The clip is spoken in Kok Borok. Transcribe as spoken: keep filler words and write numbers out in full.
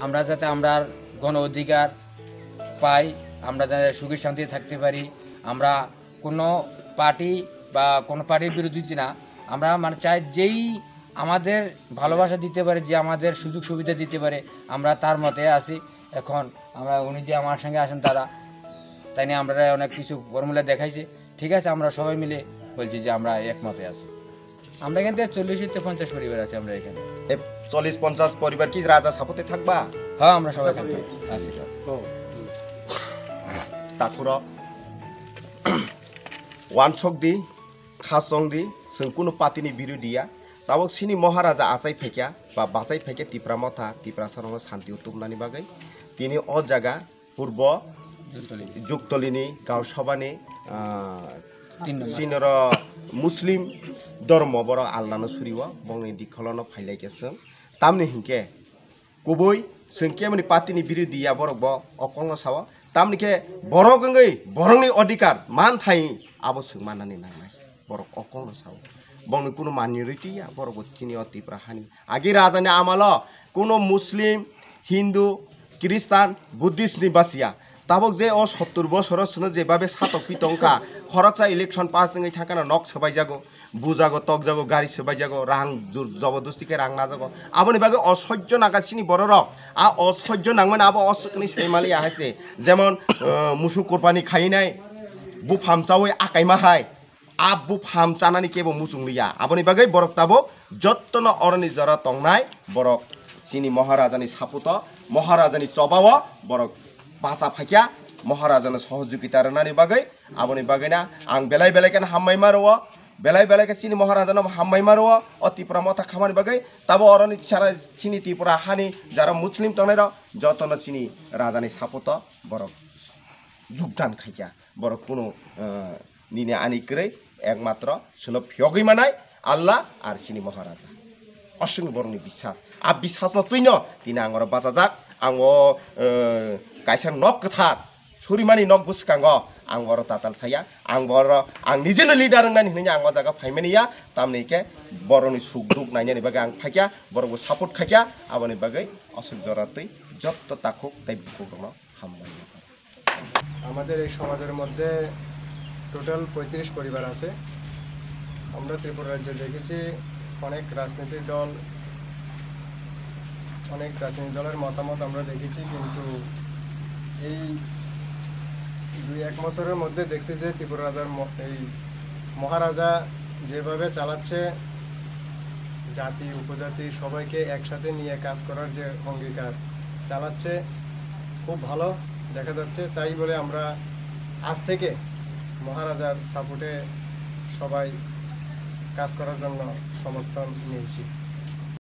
আমরা যাতে আমরার গণ অধিকার পাই, আমরা যাতে সুখে শান্তিতে থাকতে পারি। আমরা কোনো পার্টি বা কোনো পার্টির বিরোধিতা না, আমরা মানে চাই যেই আমাদের ভালোবাসা দিতে পারে, যে আমাদের সুযোগ সুবিধা দিতে পারে, আমরা তার মতে আছি। এখন আমরা, উনি যে আমার সঙ্গে আছেন দাদা, তাই নিয়ে আমরা অনেক কিছু ফর্মুলা দেখাইছে। ঠিক আছে, আমরা সবাই মিলে বলছি যে আমরা একমতে আছি। আমরা এখান থেকে চল্লিশ থেকে পঞ্চাশ পরিবার আছে আমরা এখানে। এ, চল্লিশ পঞ্চাশ পরিবার কি রাজা সাপোর্টে থাকবা? হ্যাঁ, আমরা সবাই থাকবো। আছি, আছি। Takuro, wansok di, khasong di, chwng kunu party ni birodhi ya. Tabok chini Maharaja achai phaikya, ba bachai phaikya Tipra Motha, Tiprasa rokno santi o tubunani bagwi. Tini o jaga purbo Juktoli. Juktolini Gausabani, ah, Tin number. Sinoro Muslim dhormo borok Allano suriwo, bongni dikholono phailai khe chwng. Tamni hinkhe kubui chwng kemoni party ni birodhi ya borok bo o kokno sao. Tamni khe borok wngwi borokni odhikar manthai abo chwng mannani nangnai. Borok o kokno sao. Bongni kunu minority ya, borok bo chini o Tipra hani. Agi rajani amalo kuno Muslim, Hindu, Christian, Buddhist ni basiya. Tabok je o sottur bosoro sino jebabe satok pitongkha, khoroksa election pass wngwi thangkhana nok swbaijago, bujago, tokjago, gari swbaijago, rang jur-, jobodosti khe rang najago. Aboni bagwi osojjo nangkha chini bororok. A osojjo nangmani abo oswkni saimanliya hai se. Jemon, uh, musuk kurbani khainai, bupham chawi akaima hai. A bupham chanani kebo muchung liya. Aboni bagwi borok tabuk jottono oroni jora tongnai borok chini Maharajani saputo, Maharajani chobao borok bacha phaikya, Maharajano sohojogita rwnani bagwi. Aboni bagwina ang belai belai kheno hambai ma rwo, belai belai khe chini Maharajano hambai ma rwo, o Tipra Motha khamani bagwi. Tabo oroni sara chini Tripura hani jara Muslim tongnairok jottono chini rajani saputo borok jugdan khaikya. Borok kunu, eh, nini ani kwrwi, ekmatro chwngno phiyogwi manai Allah ar chini Maharaja. Oswkni borokni biswas. A biswasno twino tini ang oro bachajak. Ang o, eh, kaisa nok kwthar, surimani nok bwskango ang oro tatal saya. Ang oro, ang nijeno leader wngnani hinwi ang o jaga phaimani ya. Tamni khe borokni suk duk nainani bagwi ang phaikya, borokbo support khaikya. Aboni bagwi aswk jora twi jotto takhuk tei bukhukrokno hambai. আমাদের এই সমাজের মধ্যে টোটাল পঁয়ত্রিশ পরিবার আছে। আমরা ত্রিপুরা রাজ্যে দেখেছি অনেক রাজনৈতিক দল, অনেক রাজনৈতিক দলের মতামত আমরা দেখেছি, কিন্তু এই দুই এক বছরের মধ্যে দেখছি যে ত্রিপুরা রাজার ম-, এই মহারাজা যেভাবে চালাচ্ছে, জাতি উপজাতি সবাইকে একসাথে নিয়ে কাজ করার যে অঙ্গীকার চালাচ্ছে, খুব ভালো দেখা যাচ্ছে। তাই বলে আমরা আজ থেকে মহারাজার সাপোর্টে সবাই কাজ করার জন্য সমর্থন নিয়েছি।